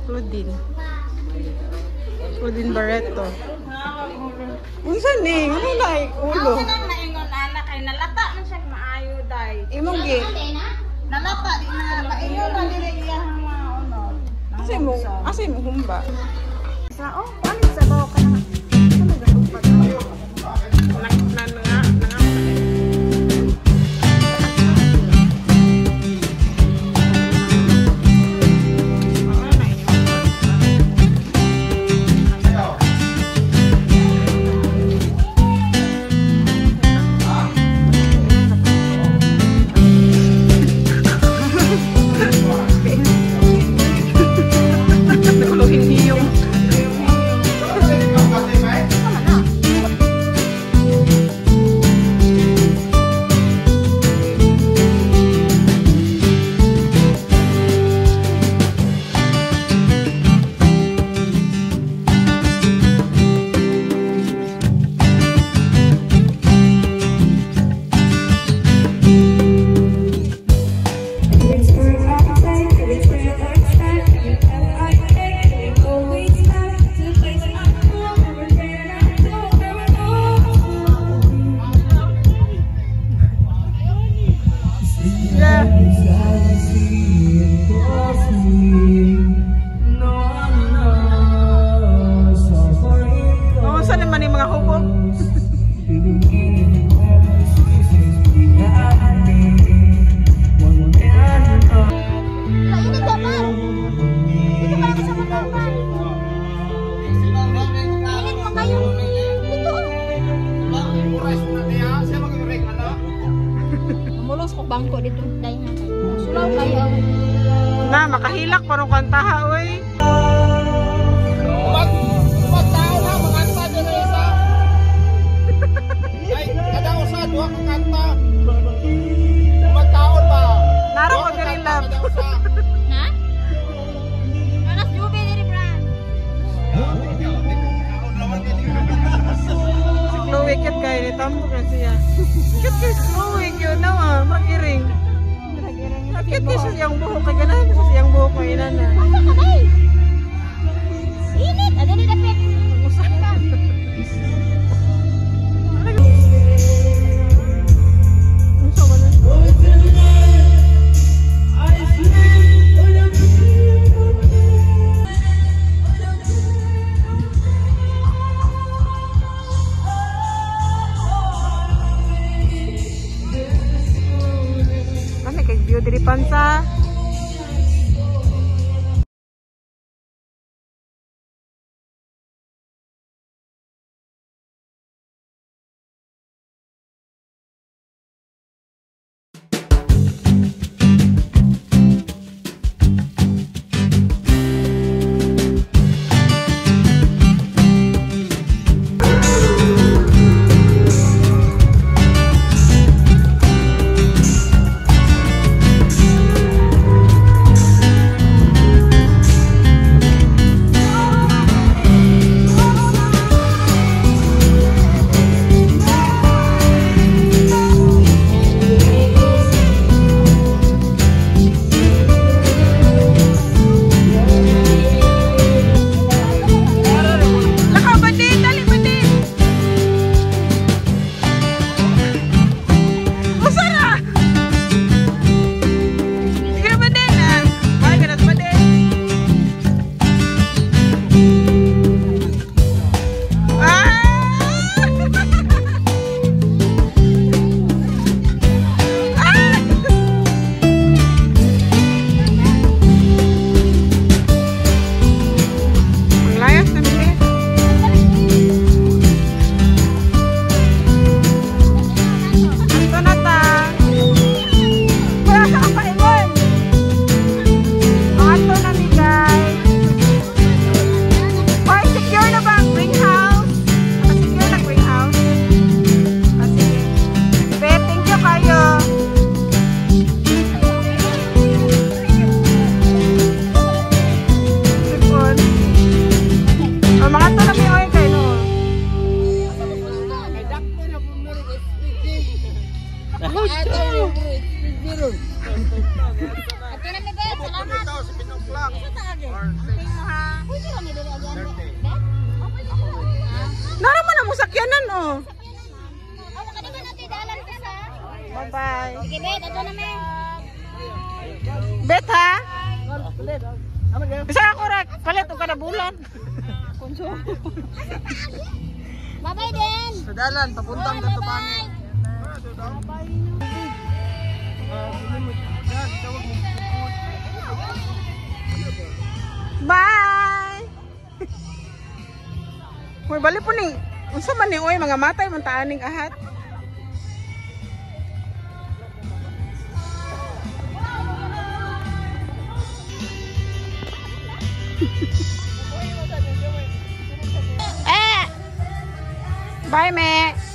Claudine. Claudine Barreto. Unsa ni? Ano na ulo? Ang nang naingon anak kay nalata man siya maayo day. Imong gi. Nalata di na maingon ra diri iyang mga unod. Asa mo humba? Sa oh, palit sa baw ka na. Na na nga nga. Naguluhin hiyong. Yeah. Oh, saan naman yung mga hubog? Mainit ka man. Dito ka lang sa motor man. Mainit pa kayo. Dito. Mulos ko bangko dito. Day na. Sulaw kayo. Na, makahilak parang kantaha, oy. Umagtao na, makanta dyan na isa. Ay, kada usa, duha ka kanta. Umagtaon ba? Naro Duha ko ka diri, kanta, love. kada usa. Ha? Nanas jubi diri brand. Si Chloe, cute kayo. Ni Tambo na siya. Cute kayo si Chloe. Cute na, ah. Mag-iring. Cute kayo siya siyang buhok. Kaya ganahan ko siya siyang buhok. Kaya na na. Asa ka day? Init, adali dapit. Unsa man na? Ano kay view diri pansa? Anting mo ha. Pwede ra ni dili agyan. 30. Bet? Oh, pwede dili. Nara mo na mo sakyanan oh. Oh, makadiba natin dalan ka sa. Bye-bye. Sige, Bet, ato na me. Bet ha? Bisa ako ra palit og kada bulan. Bye-bye din. Sa dalan, papuntang Bye-bye. Katubangan. Bye. Hoy, bali po ni. Unsa man ni oy mga matay man taaning ahat. Eh. Bye, me.